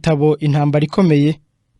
Igitabo Intambara Ikomeye,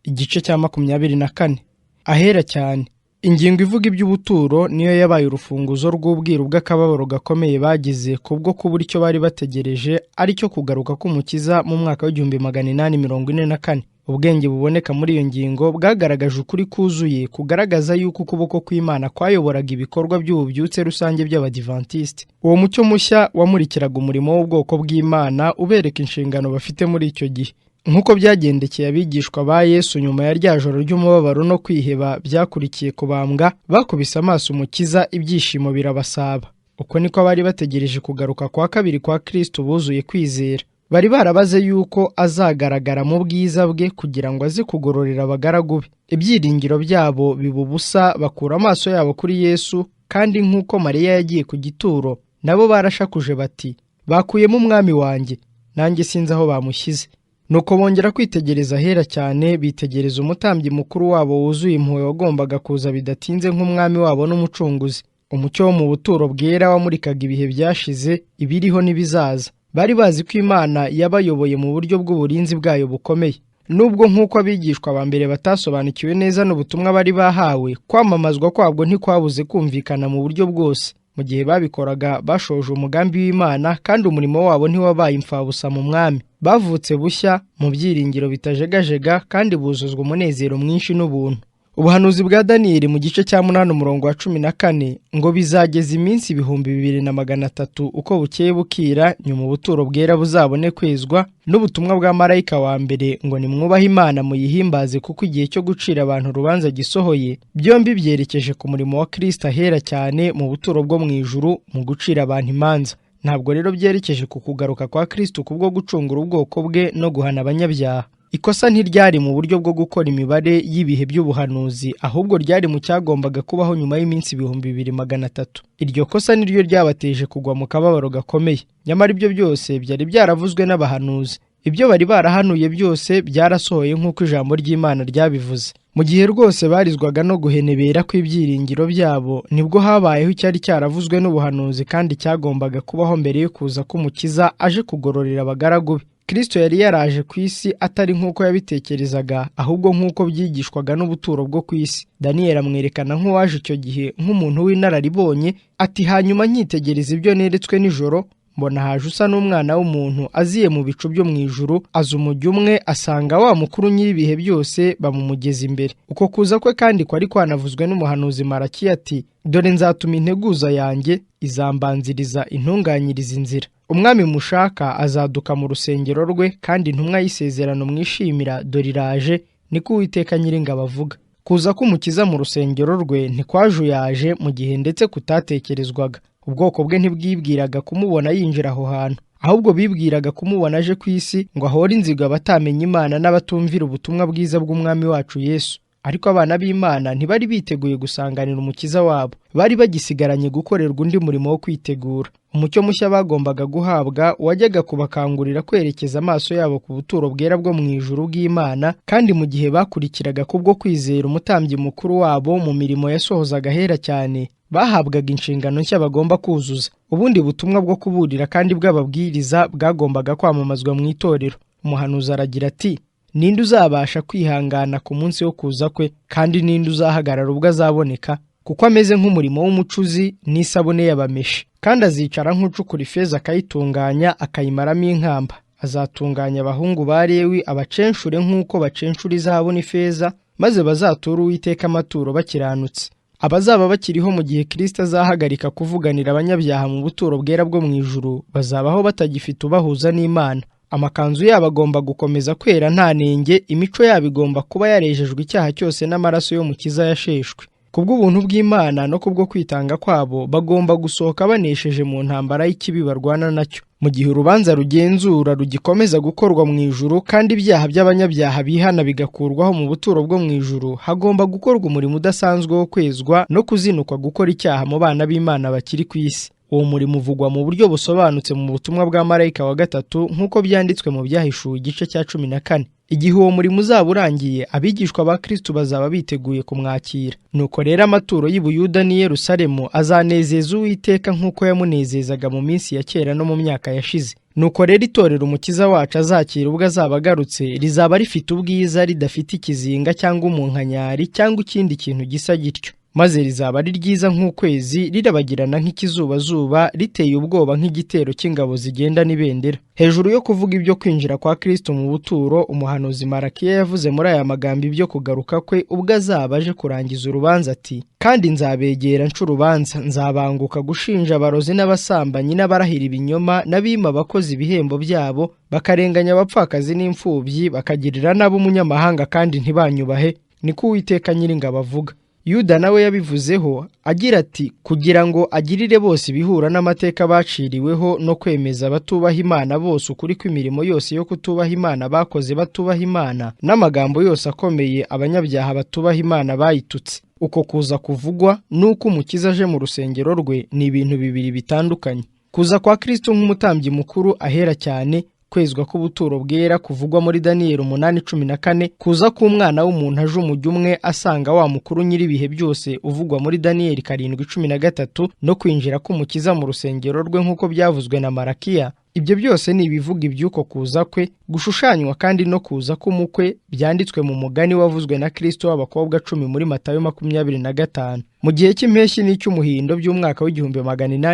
igice cya 24. Ahera cyane. Ingingo ivuga iby'ubuturo niyo yabaye urufunguzo rw'ubwiru bw'akababaro gakomeye bagize kubwo kubura icyo bari bategereje, ari cyo kugaruka k'Umukiza mu mwaka wa 1844. Ubwenge buboneka muri iyo ngingo bwagaragaje ukuri kuzuye kugaragaza yuko ukuboko kw'Imana kwayoboraga ibikorwa by'ububyutse rusange by'Abadivantisite. Uwo mucyo mushya wamurikiraga umurimo w'ubwoko bw'Imana, ubereka inshingano bafite muri icyo gihe. Nk'uko byagendekeye abigishwa ba Yesu nyuma ya rya joro ry'umubabaro no kwiheba byakurikiye kubambwa, bakubise amaso Umukiza, ibyishimo birabasaba. Uko niko bari bategereje kugaruka kwa kabiri kwa Kristo buzuye kwizera. Bari barabaze yuko azagaragara mu bwiza bwe kugira ngo aze kugororera abagaragu be. Ibyiringiro byabo biba ubusa, bakura amaso yabo kuri Yesu, kandi nk'uko Mariya yagiye ku gituro, nabo barashakuje bati: "Bakuyemo Umwami wanjye, nanjye sinzi aho bamushyize." Nuko bongera kwitegereza ahera cyane, bitegereza umutambyi mukuru wabo wuzuye impuhwe wagombaga kuza bidatinze nk'umwami wabo n'umucunguzi. Umucyo wo mu buturo bwera wamurikaga ibihe byashize, ibiriho n'ibizaza. Bari bazi ko Imana yabayoboye mu buryo bw'uburinzi bwayo bukomeye. Nubwo nk'uko abigishwa ba mbere batasobanukiwe neza n'ubutumwa bari bahawe, kwamamazwa kwabwo ntikwabuze kumvikana mu buryo bwose. Mu gihe babikoraga, bashoje umugambi w'Imana, kandi umurimo wabo ntiwabaye imfabusa mu Mwami. Bavutse bushya mu byiringiro bitajegajega, kandi buzuzwa umunezero mwinshi n'ubuntu. Ubuhanuzi bwa Daniyeli mu gice cya 8 umurongo wa 14 ngo: "Bizageza iminsi 2300 uko bukeye bukira, nyuma ubuturo bwera buzabone kwezwa," n'ubutumwa bwa marayika wa mbere ngo: "Nimwubahe Imana muyihimbaze, kuko igihe cyo gucira abantu urubanza gisohoye," byombi byerekeje ku murimo wa Kristo ahera cyane mu buturo bwo mu ijuru mu gucira abantu imanza. Ntabwo rero byerekeje ku kugaruka kwa Kristo kubwo gucungura ubwoko bwe no guhana abanyabyaha. Ikosa ntiryari mu buryo bwo gukora imibare y'ibihe by'ubuhanuzi, ahubwo ryari mu cyagombaga kubaho nyuma y'iminsi 2300. Iryo kosa niryo ryabateje kugwa mu kababaro gakomeye. Nyamara ibyo byose byari byaravuzwe n'abahanuzi. Ibyo bari barahanuye byose byarasohoye nk'uko ijambo ry'Imana ryabivuze. Mu gihe rwose barizwaga no guhenebera kw'ibyiringiro byabo, nibwo habayeho icyari cyaravuzwe n'ubuhanuzi kandi cyagombaga kubaho mbere yo kuza k'Umukiza aje kugororera abagaragu be. Kristo yari yaraje ku isi atari nk'uko yabitekerezaga, ahubwo nk'uko byigishwaga n'ubuturo bwo ku isi. Daniyeli amwerekana nk'uwaje icyo gihe nk'umuntu w'inararibonye, ati: "Hanyuma nkitegereza ibyo neretswe nijoro, mbona haje usa n'umwana w'umuntu aziye mu bicu byo mu ijuru, aza umujyo umwe asanga wa mukuru nyir'ibihe byose, bamumugeza imbere." Uko kuza kwe kandi kwari kwanavuzwe n'umuhanuzi Malaki ati: "Dore nzatuma integuza yanjye, izambanziriza intunganyiriza inzira. Umwami mushaka azaduka mu rusengero rwe, kandi intumwa y'isezerano mwishimira, dore iraje, niko Uwiteka Nyiringabo avuga." Kuza k'Umukiza mu rusengero rwe ntikwajuyaje mu gihe ndetse kutatekerezwaga. Ubwoko bwe ntibwibwiraga kumubona yinjira aho hantu, ahubwo bibwiraga kumubona aje ku isi ngo ahore inzigo abatamenya Imana n'abatumvira ubutumwa bwiza bw'Umwami wacu Yesu. Ariko abana b'Imana ntibari biteguye gusanganira Umukiza wabo. Bari bagisigaranye gukorerwa undi murimo wo kwitegura. Umucyo mushya bagombaga guhabwa wajyaga kubakangurira kwerekeza amaso yabo ku buturo bwera bwo mu ijuru bw'Imana, kandi mu gihe bakurikiraga kubwo kwizera umutambyi mukuru wabo mu mirimo yasohozaga ahera cyane, bahabwaga inshingano nshya bagomba kuzuza. Ubundi butumwa bwo kuburira kandi bw'ababwiriza bwagombaga kwamamazwa mu itorero. Umuhanuzi aragira ati: "Ninde uzabasha kwihangana ku munsi wo kuza kwe? Kandi ninde uzahagarara ubwo azaboneka? Kuko ameze nk'umurimo w'umucuzi n'isabune y'abameshi. Kandi azicara nk'ucukura ifeza akayitunganya, akayimaramo inkamba. Azatunganya abahungu ba Lewi, abacencure nk'uko bacencura izahabu n'ifeza, maze bazature Uwiteka amaturo bakiranutse." Abazaba bakiriho mu gihe Kristo azahagarika kuvuganira abanyabyaha mu buturo bwera bwo mu ijuru bazabaho batagifite ubahuza n'Imana. Amakanzu yabo agomba gukomeza kwera nta nenge, imico yabo igomba kuba yarejejwe icyaha cyose n'amaraso y'Umukiza yasheshwe. Kubw'ubuntu bw'Imana no kubwo kwitanga kwabo, bagomba gusohoka banesheje mu ntambara y'ikibi barwana nacyo. Mu gihe urubanza rugenzura rugikomeza gukorwa mu ijuru, kandi ibyaha by'abanyabyaha bihana bigakurwaho mu buturo bwo mu ijuru, hagomba gukorwa umurimo udasanzwe wo kwezwa no kuzinukwa gukora icyaha mu bana b'Imana bakiri ku isi. Uwo murimo uvugwa mu buryo busobanutse mu butumwa bwa marayika wa gatatu nk'uko byanditswe mu Byahishuwe igice cya 14. Igihe uwo murimo uzaba urangiye, abigishwa ba Kristo bazaba biteguye kumwakira. Nuko rero amaturo y'i Buyuda n'i Yerusalemu azanezeza Uwiteka nk'uko yamunezezaga mu minsi ya kera no mu myaka yashize. Nuko rero itorero Umukiza wacu azakira ubwo azaba agarutse rizaba rifite ubwiza, ridafite ikizinga cyangwa umunkanyari cyangwa ikindi kintu gisa gityo, maze rizaba ari ryiza nk'ukwezi, rirabagirana nk'ikizubazuba, riteye ubwoba nk'igitero cy'ingabo zigenda n'ibendera. Hejuru yo kuvuga ibyo kwinjira kwa Kristo mu buturo, umuhanuzi Marakiya yavuze muri aya magambo ibyo kugaruka kwe ubwo azaba aje kurangiza urubanza ati: "Kandi nzabegera nca urubanza, nzabanguka gushinja abarozi n'abasambanyi n'abarahira ibinyoma n'abima abakozi ibihembo byabo, bakarenganya abapfakazi n'imfubyi, bakagirira nabi umunyamahanga kandi ntibanyubahe, niko Uwiteka Nyiringabo avuga." Yuda nawe yabivuzeho agira ati: "Kugira ngo agirire bose ibihura n'amateka baciriweho no kwemeza abatubaha Imana bose ukuri kw'imirimo yose yo kutubaha Imana bakoze batubaha Imana, n'amagambo yose akomeye abanyabyaha batubaha Imana bayitutse." Uko kuza kuvugwa n'uko Umukiza aje mu rusengero rwe ni ibintu bibiri bitandukanye. Kuza kwa Kristo nk'umutambyi mukuru ahera cyane, kwezwa k'ubuturo bwera kuvugwa muri Daniyeli 8:14, kuza k'umwana w'umuntu aje umujyi umwe asanga wa mukuru nyir'ibihe byose uvugwa muri Daniyeli 7:13, no kwinjira k'Umukiza mu rusengero rwe nk'uko byavuzwe na Marakiya. Ibyo byose ni ibivuga iby'uko kuza kwe gushushanywa kandi no kuza k'umukwe byanditswe mu mugani wavuzwe na Kristo w'abakobwa 10 muri Matayo 25. Mu gihe cy'impeshyi n'icy'umuhindo by'umwaka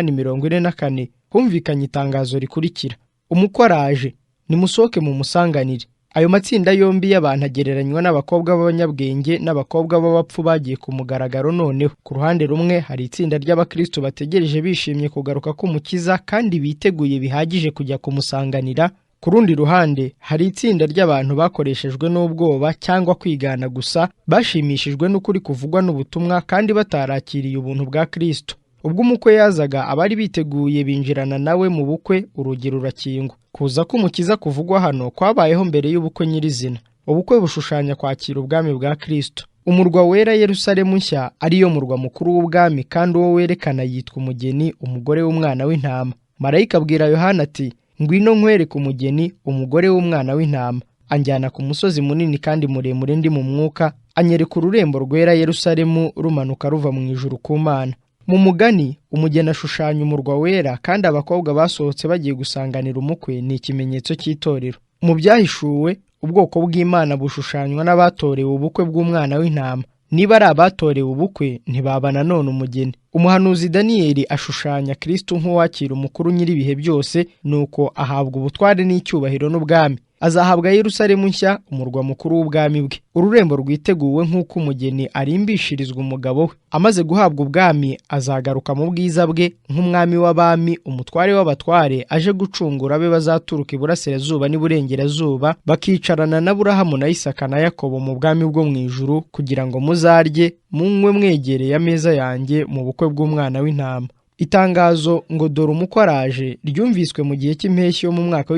w'1844 humvikanye itangazo rikurikira: "Umukwe araje, nimusohoke mumusanganire." Ayo matsinda yombi y'abantu agereranywa n'abakobwa b'abanyabwenge n'abakobwa b'abapfu bagiye ku mugaragaro. Noneho ku ruhande rumwe hari itsinda ry'abakristo bategereje bishimye kugaruka k'Umukiza kandi biteguye bihagije kujya kumusanganira. Ku rundi ruhande hari itsinda ry'abantu bakoreshejwe n'ubwoba cyangwa kwigana gusa, bashimishijwe n'ukuri kuvugwa n'ubutumwa kandi batarakiriye ubuntu bwa Kristo. Ubwo umukwe yazaga, abari biteguye binjirana nawe mu bukwe, urugi rurakingwa. Kuza k'Umukiza kuvugwa hano kwabayeho mbere y'ubukwe nyirizina. Ubukwe bushushanya kwakira ubwami bwa Kristo. Umurwa wera Yerusalemu nshya ariyo murwa mukuru w'ubwami, kandi uwo werekana yitwa umugeni, umugore w'umwana w'intama. Marayika abwira Yohana ati: "Ngwino nkwereke umugeni, umugore w'umwana w'intama." Anjyana ku musozi munini kandi muremure ndi mu mwuka, anyereka ururembo rwera Yerusalemu rumanuka ruva mu ijuru ku Mana. Mu mugani umugeni ashushanya umurwa wera, kandi abakobwa basohotse bagiye gusanganira umukwe ni ikimenyetso cy'itorero. Mu byahishuwe ubwoko bw'Imana bushushanywa n'abatorewe ubukwe bw'umwana w'intama. Niba ari abatorewe ubukwe ntibaba nanone umugeni. Umuhanuzi Daniyeli ashushanya Kristo nk'uwakira umukuru nyir'ibihe byose, nuko ahabwa ubutware n'icyubahiro n'ubwami. Azahabwa Yerusalemu nshya, umurwa mukuru w'ubwami bwe, ururembo rwiteguwe nk'uko umugeni arimbishirizwa umugabo we. Amaze guhabwa ubwami azagaruka mu bwiza bwe nk'umwami w'abami, umutware w'abatware, aje gucungura abe bazaturuka iburasirazuba n'iburengerazuba, bakicarana na Aburahamu na Isaka na Yakobo mu bwami bwo mu ijuru, kugira ngo muzarye munywe mwegereye ameza yanjye mu bukwe bw'umwana w'intama. Itangazo ngo dore umukwe araje ryumviswe mu gihe cy'impeshyi yo mu mwaka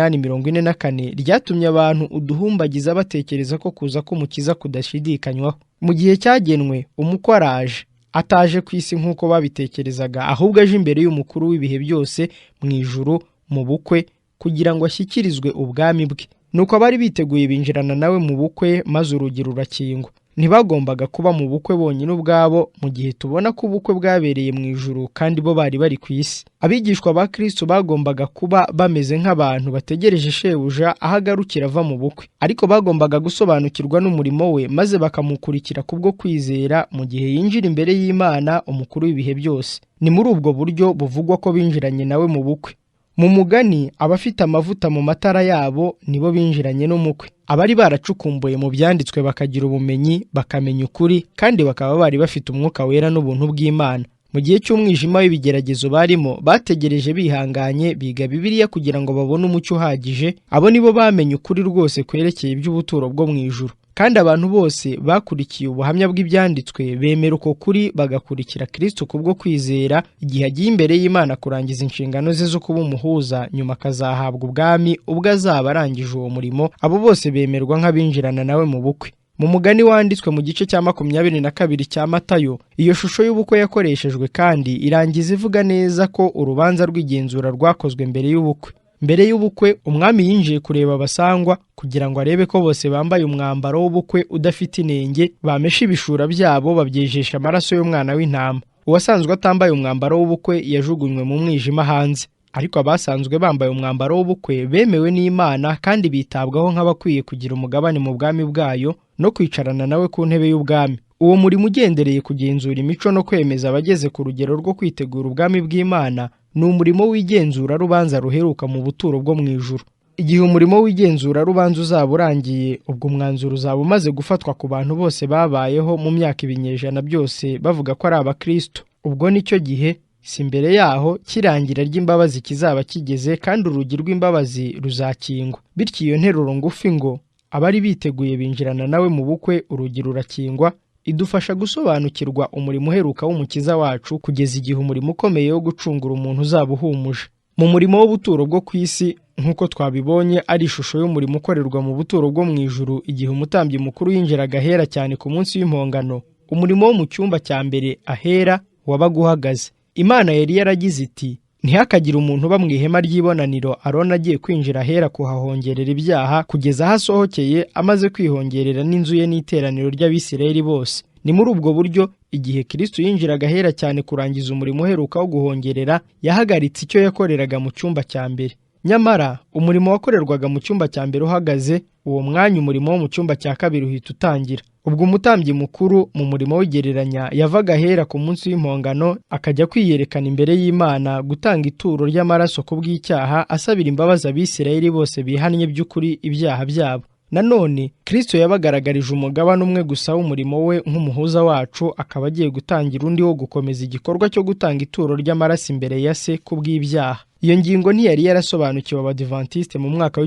w'1844 ryatumye abantu uduhumbagiza batekereza ko kuza k'Umukiza kudashidikanywaho. Mu gihe cyagenwe umukwe araje, ataje ku isi nk'uko babitekerezaga, ahubwo aje imbere y'umukuru w'ibihe byose mu ijuru mu bukwe, kugira ngo ashyikirizwe ubwami bwe. Nuko abari biteguye binjirana nawe mu bukwe, maze urugi rurakingwa. Ntibagombaga kuba mu bukwe bonyine ubwabo, mu gihe tubona ko ubukwe bwabereye mu ijuru kandi bo bari bari ku isi. Abigishwa ba Kristo bagombaga kuba bameze nk'abantu bategereje shebuja aho agarukira ava mu bukwe, ariko bagombaga gusobanukirwa n'umurimo we maze bakamukurikira kubwo kwizera mu gihe yinjira imbere y'Imana umukuru w'ibihe byose. Ni muri ubwo buryo buvugwa ko binjiranye nawe mu bukwe. Mu mugani abafite amavuta mu matara yabo nibo binjiranye n'umukwe. Abari baracukumbuye mu byanditswe bakagira ubumenyi, bakamenya ukuri, kandi bakaba bari bafite umwuka wera n'ubuntu bw'Imana. Mu gihe cy'umwijima w'ibigeragezo barimo, bategereje bihanganye, biga Bibiliya kugira ngo babone umucyo uhagije. Abo nibo bamenye ukuri rwose kwerekeye iby'ubuturo bwo mu ijuru. Kandi abantu bose bakurikiye ubuhamya bw'ibyanditswe bemera uko kuri, bagakurikira Kristo kubwo kwizera igihe agiye imbere y'Imana kurangiza inshingano ze zo kuba umuhuza, nyuma akazahabwa ubwami ubwo azaba arangije uwo murimo. Abo bose bemerwa nk'abinjirana nawe mu bukwe. Mu mugani wanditswe mu gice cya 22 cya Matayo, iyo shusho y'ubukwe yakoreshejwe kandi irangiza ivuga neza ko urubanza rw'igenzura rwakozwe mbere y'ubukwe. Mbere y'ubukwe umwami yinjiye kureba abasangwa kugira ngo arebe ko bose bambaye umwambaro w'ubukwe udafite inenge, bameshe ibishura byabo babyejesha amaraso y'umwana w'intama. Uwasanzwe atambaye umwambaro w'ubukwe yajugunywe mu mwijima hanze. Ariko abasanzwe bambaye umwambaro w'ubukwe bemewe n'Imana kandi bitabwaho nk'abakwiye kugira umugabane mu bwami bwayo no kwicarana nawe ku ntebe y'ubwami. Uwo murimo ugendereye kugenzura imico no kwemeza abageze ku rugero rwo kwitegura ubwami bw'Imana ni umurimo w'igenzura rubanza ruheruka mu buturo bwo mu ijuru. Igihe umurimo w'igenzura rubanza uzaba urangiye, ubwo umwanzuro uzaba umaze gufatwa ku bantu bose babayeho mu myaka ibinyejana byose bavuga ko ari abakristo. Ubwo nicyo gihe, si mbere yaho, kirangira ry'imbabazi kizaba kigeze kandi urugi rw'imbabazi ruzakingwa. Bityo iyo nteruro ngufi ngo abari biteguye binjirana nawe mu bukwe, urugi rurakingwa, idufasha gusobanukirwa umurimo uheruka w'Umukiza wacu kugeza igihe umurimo ukomeye wo gucungura umuntu uzaba uhumuje. Mu murimo w'ubuturo bwo ku isi, nk'uko twabibonye, ari ishusho y'umurimo ukorerwa mu buturo bwo mu ijuru igihe umutambyi mukuru yinjiraga ahera cyane ku munsi w'impongano, umurimo wo mu cyumba cya mbere ahera wabaga uhagaze. Imana yari yaragize iti: ntihakagire umuntu uba mu ihema ry'ibonaniro Aroni agiye kwinjira ahera kuhahongerera ibyaha kugeza aho asohokeye amaze kwihongerera n'inzu ye n'iteraniro ry'Abisirayeli bose. Ni muri ubwo buryo igihe Kristo yinjiraga ahera cyane kurangiza umurimo uheruka wo guhongerera, yahagaritse icyo yakoreraga mu cyumba cya mbere. Nyamara umurimo wakorerwaga mu cyumba cya mbere uhagaze, uwo mwanya umurimo wo mu cyumba cya kabiri uhita utangira. Ubwo umutambyi mukuru mu murimo w'igereranya yavaga ahera ku munsi w'impongano akajya kwiyerekana imbere y'Imana gutanga ituro ry'amaraso ku bw'icyaha, asabira imbabazi Abisirayeli bose bihannye by'ukuri ibyaha byabo. Nanone Kristo yabagaragarije umugabane umwe gusa w'umurimo we nk'umuhuza wacu, akaba agiye gutangira undi wo gukomeza igikorwa cyo gutanga ituro ry'amaraso imbere ya se ku bw'ibyaha. Iyo ngingo ntiyari yarasobanukiwe Abadivantiste mu mwaka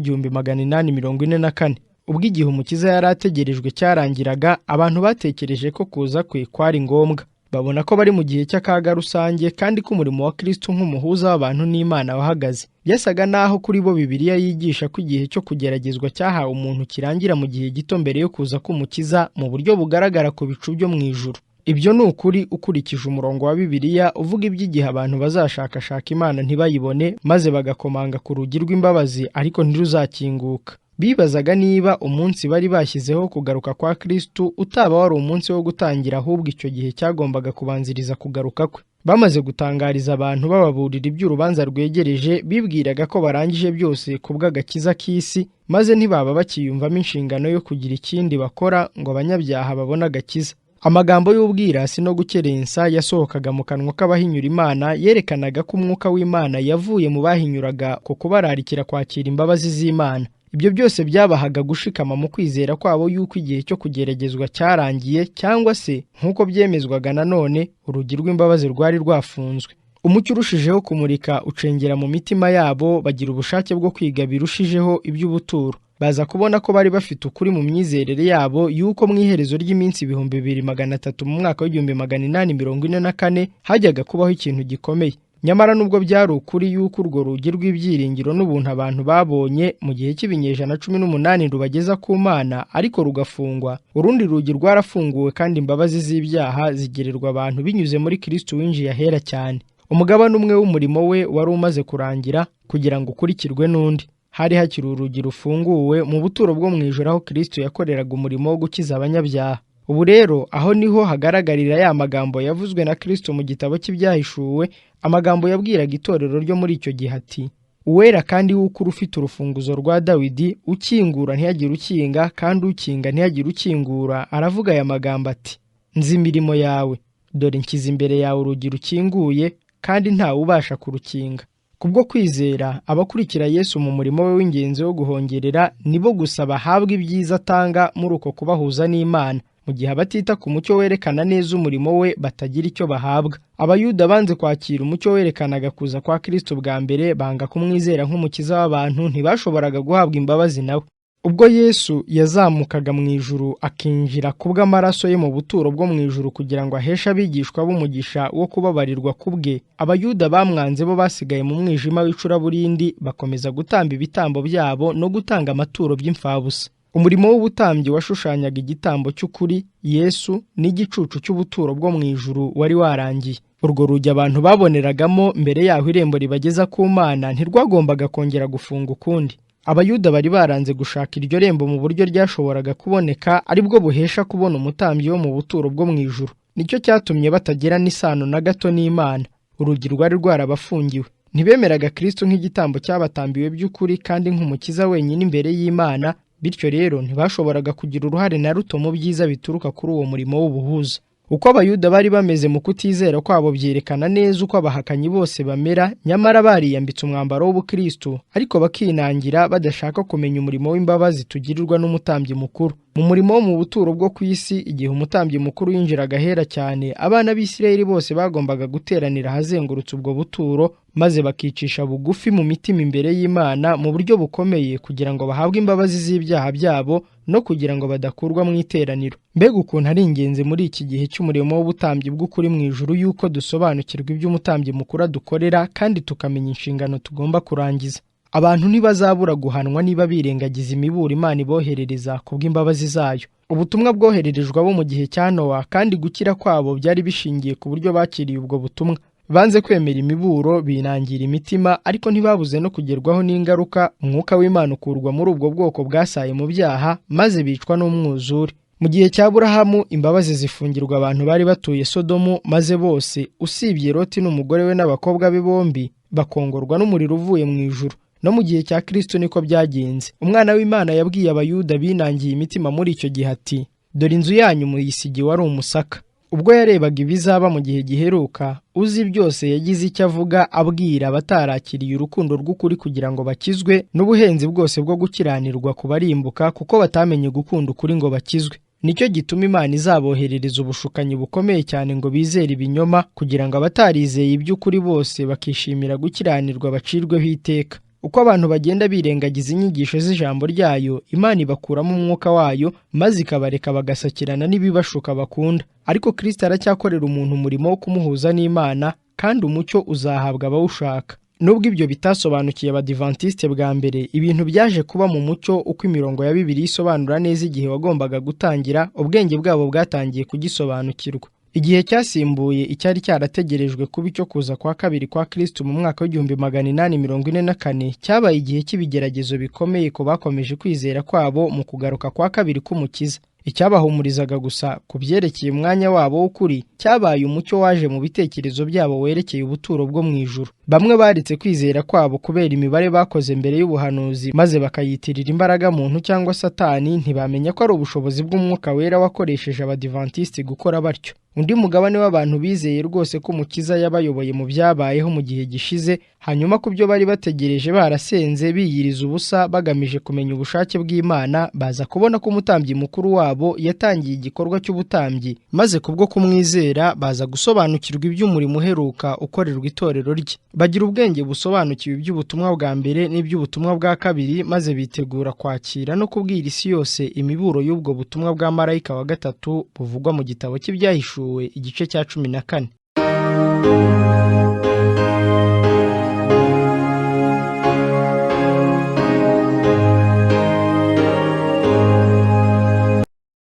w'1844. Ubwo igihe Umukiza yari ategerejwe cyarangiraga, abantu batekereje ko kuza kwe kwari ngombwa. Babona ko bari mu gihe cy'akaga rusange kandi ko umurimo wa Kristo nk'umuhuza w'abantu n'Imana wahagaze. Byasaga naho kuri bo Bibiliya yigisha ko igihe cyo kugeragezwa cyahawe umuntu kirangira mu gihe gito mbere yo kuza k'Umukiza mu buryo bugaragara ku bicu byo mu ijuru. Ibyo ni ukuri ukurikije umurongo wa Bibiliya uvuga iby'igihe abantu bazashakashaka Imana ntibayibone, maze bagakomanga ku rugi rw'imbabazi ariko ntiruzakinguka. Bibazaga niba umunsi bari bashyizeho kugaruka kwa Kristo utaba wari umunsi wo gutangira, ahubwo icyo gihe cyagombaga kubanziriza kugaruka kwe. Bamaze gutangariza abantu bababurira iby'urubanza rwegereje, bibwiraga ko barangije byose ku bw'agakiza k'isi, maze ntibaba bakiyumvamo inshingano yo kugira ikindi bakora ngo abanyabyaha babone agakiza. Amagambo y'ubwirasi no gukerensa yasohokaga mu kanwa k'abahinyura Imana yerekanaga ko umwuka w'Imana yavuye mu bahinyuraga ku kubararikira kwakira imbabazi z'Imana. Ibyo byose byabahaga gushikama mu kwizera kwabo yuko igihe cyo kugeragezwa cyarangiye, cyangwa se nk'uko byemezwaga nanone, urugi rw'imbabazi rwari rwafunzwe. Umucyo urushijeho kumurika ucengera mu mitima yabo, bagira ubushake bwo kwiga birushijeho iby'ubuturo. Baza kubona ko bari bafite ukuri mu myizerere yabo yuko mu iherezo ry'iminsi 2300 mu mwaka w'1844 hajyaga kubaho ikintu gikomeye. Nyamara nubwo byari ukuri yuko urwo rugi rw'ibyiringiro n'ubuntu abantu babonye mu gihe cy'ibinyejana 18 rubageza ku Mana ariko rugafungwa, urundi rugi rwarafunguwe kandi imbabazi z'ibyaha zigererwa abantu binyuze muri Kristo winjiye ahera cyane. Umugabane umwe w'umurimo we wari umaze kurangira kugira ngo ukurikirwe n'undi. Hari hakiri urugi rufunguwe mu buturo bwo mu ijuru aho Kristo yakoreraga umurimo wo gukiza abanyabyaha. Ubu rero aho niho hagaragarira ya magambo yavuzwe na Kristo mu gitabo cy'Ibyahishuwe, amagambo yabwiraga itorero ryo muri icyo gihe ati: uwera kandi w'ukuri ufite urufunguzo rwa Dawidi, ukingura ntihagire ukinga, kandi ukinga ntihagire ukingura, aravuga aya magambo ati: nzi imirimo yawe, dore nshyize imbere yawe urugi rukinguye, kandi ntawe ubasha kurukinga. Kubwo kwizera, abakurikira Yesu mu murimo we w'ingenzi wo guhongerera nibo gusa bahabwa ibyiza atanga muri uko kubahuza n'Imana, mu gihe abatita ku mucyo werekana neza umurimo we batagira icyo bahabwa. Abayuda banze kwakira umucyo werekanaga kuza kwa Kristo bwa mbere, banga kumwizera nk'umukiza w'abantu, ntibashoboraga guhabwa imbabazi nawe. Ubwo Yesu yazamukaga mu ijuru akinjira kubw'amaraso ye mu buturo bwo mu ijuru kugira ngo aheshe abigishwa b'umugisha wo kubabarirwa kubwe, Abayuda bamwanze bo basigaye mu mwijima w'icuraburindi, bakomeza gutamba ibitambo byabo no gutanga amaturo by'imfabusa. Umurimo w'ubutambyi washushanyaga igitambo cy'ukuri Yesu n'igicucu cy'ubuturo bwo mu ijuru wari warangiye. Urwo rugi abantu baboneragamo mbere yaho irembo ribageza ku Mana ntirwagombaga kongera gufunga ukundi. Abayuda bari baranze gushaka iryo rembo mu buryo ryashoboraga kuboneka, aribwo buhesha kubona umutambyi wo mu buturo bwo mu ijuru. Nicyo cyatumye batagira n'isano na gato n'Imana. Urugi rwari rwarabafungiwe. Ntibemeraga Kristo nk'igitambo cyabatambiwe by'ukuri kandi nk'umukiza wenyine imbere y'Imana, bityo rero ntibashoboraga kugira uruhare na ruto mu byiza bituruka kuri uwo murimo w'ubuhuza. Uko Abayuda bari bameze mu kutizera kwabo byerekana neza uko abahakanyi bose bamera, nyamara bariyambitse umwambaro w'ubukristo, ariko bakinangira badashaka kumenya umurimo w'imbabazi tugirirwa n'umutambyi mukuru. Mu murimo wo mu buturo bwo ku isi, igihe umutambyi mukuru yinjiraga ahera cyane, abana b'Isirayeli bose bagombaga guteranira ahazengurutse ubwo buturo, maze bakicisha bugufi mu mitima imbere y'Imana mu buryo bukomeye kugira ngo bahabwe imbabazi z'ibyaha byabo no kugira ngo badakurwa mu iteraniro. Mbega ukuntu ari ingenzi muri iki gihe cy'umurimo w'ubutambyi bw'ukuri mu ijuru yuko dusobanukirwa iby'umutambyi mukuru adukorera kandi tukamenya inshingano tugomba kurangiza. Abantu ntibazabura guhanwa niba birengagiza imiburo Imana iboherereza kubw'imbabazi zayo. Ubutumwa bwohererejwe abo mu gihe cya Nowa kandi gukira kwabo byari bishingiye ku buryo bakiriye ubwo butumwa. Banze kwemera imiburo, binangira imitima, ariko ntibabuze no kugerwaho n'ingaruka. Umwuka w'Imana ukurwa muri ubwo bwoko bwasaye mu byaha, maze bicwa n'umwuzure. Mu gihe cya Aburahamu, imbabazi zifungirwa abantu bari batuye Sodomu, maze bose usibye Loti n'umugore we n'abakobwa be bombi bakongorwa n'umuriro uvuye mu ijuru. No mu gihe cya Kristo niko byagenze. Umwana w'Imana yabwiye Abayuda binangiye imitima muri icyo gihe ati: "Dore inzu yanyu muyisigiwe ari umusaka." Ubwo yarebaga ibizaba mu gihe giheruka, uzi byose yagize icyo avuga abwira abatarakiriye urukundo rw'ukuri kugira ngo bakizwe n'ubuhenzi bwose bwo gukiranirwa kubarimbuka, kuko batamenye gukunda ukuri ngo bakizwe. Nicyo gituma Imana izaboherereza ubushukanyi bukomeye cyane ngo bizere ibinyoma, kugira ngo abatarizeye iby'ukuri bose bakishimira gukiranirwa bacirweho iteka. Uko abantu bagenda birengagiza inyigisho z'ijambo ryayo, Imana ibakuramo umwuka wayo, maze ikabareka bagasakirana n'ibibashuka bakunda. Ariko Kristo aracyakorera umuntu umurimo wo kumuhuza n'Imana, kandi umucyo uzahabwa abawushaka. Nubwo ibyo bitasobanukiye Abadivantisite bwa mbere, ibintu byaje kuba mu mucyo uko imirongo ya Bibiliya isobanura neza igihe wagombaga gutangira, ubwenge bwabo bwatangiye kugisobanukirwa. Igihe cyasimbuye icyari cyarategerejwe kuba icyo kuza kwa kabiri kwa Kristo mu mwaka w'1844 cyabaye igihe cy'ibigeragezo bikomeye ku bakomeje kwizera kwabo mu kugaruka kwa kabiri k'Umukiza. Icyabahumurizaga gusa ku byerekeye umwanya wabo w'ukuri cyabaye umucyo waje mu bitekerezo byabo werekeye ubuturo bwo mu ijuru. Bamwe baretse kwizera kwabo kubera imibare bakoze mbere y'ubuhanuzi, maze bakayitirira imbaraga muntu cyangwa Satani, ntibamenya ko ari ubushobozi bw'Umwuka Wera wakoresheje Abadivantisiti gukora batyo. Undi mugabane w'abantu bizeye rwose ko Umukiza yabayoboye mu byabayeho mu gihe gishize, hanyuma ku byo bari bategereje barasenze biyiriza ubusa bagamije kumenya ubushake bw'Imana, baza kubona ko umutambyi mukuru wabo yatangiye igikorwa cy'ubutambyi, maze kubwo kumwizera baza gusobanukirwa iby'umurimo uheruka ukorerwa itorero rye. Bagira ubwenge busobanukiwe iby'ubutumwa bwa mbere n'iby'ubutumwa bwa kabiri, maze bitegura kwakira no kubwira isi yose imiburo y'ubwo butumwa bwa marayika wa gatatu buvugwa mu gitabo cy'Ibyahishuwe igice cya 14.